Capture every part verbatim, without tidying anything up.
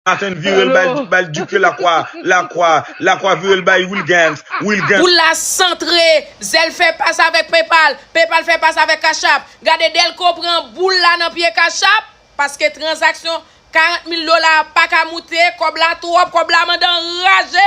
Maten vire l bay, bay Duc Lakwa, Lakwa, Lakwa vire l bay Wilgens, Wilgens. Boul la santre, Zèl fè pas avèk PayPal, PayPal fè pas avèk Cash App. Gade Delco pran boul la nan pye Cash App, paske tranzaksyon karant mil dola pa ka moute, kòb la twòp, kòb la mande anraje,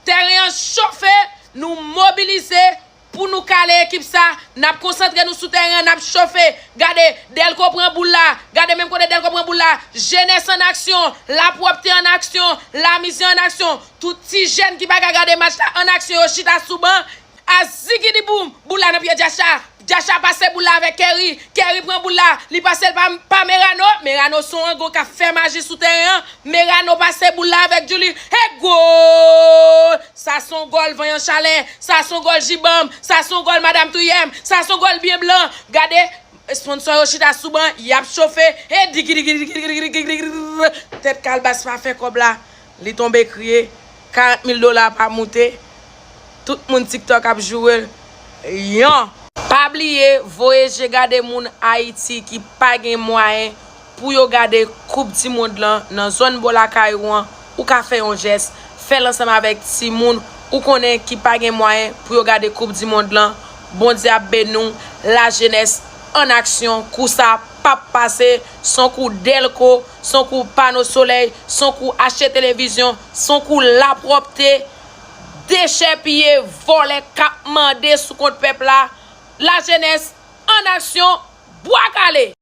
tèren an chofe, nou mobilize, pou nou kale ekip sa, n ap konsantre nou sou tèren an, n ap chofe. Gade, Delco pran boul la. Gade menm kote Delco pran boul la. Jenès an aksyon, lapwòpte an aksyon, lamizè an aksyon. Tout ti jèn ki pa ka gade match la an aksyon, yo chita sou ban. A zigidi boum, boul la nan pye Djacha. Djacha pase boul la avèk Kerry. Kerry pran boul la, li pase l pa, pa Merano. Merano se yon ango k ap fè maji sou tèren an. Merano pase boul la avèk Djouly. E gòl! Sa se yon gòl vanyan chalè. Sa se yon gòl jibanm. Sa se yon gòl madam touyèm. Sa se yon gòl byen blan. Gade, esponsò yo chita sou ban, y ap chofe. E digi, digi, digi, digi, digi, digi, digi. Tèt Kalbas pa fè kòb la. Li tonbe kriye. Karant mil dola pa moute. Tout moun TikTok ap joure l. Yon. Pa bliye, voye je gade moun Ayiti ki pa gen mwayen pou yo gade Koup di Mond lan nan zòn bò lakay ou an. Ou ka fè yon jès, fè l ansanm avèk timoun ou konnen ki pa gen mwayen pou yo gade Koup di Mond lan. Bondye ap beni w, lajenès an aksyon, kou sa p ap pase, se yon kou Delco, se yon kou pano solèy, se yon kou achte televizyon, se yon kou lapwòpte, dechèpiye vòlè k ap mande sou kont pèp la. Lajenès an aksyon, bwa kale!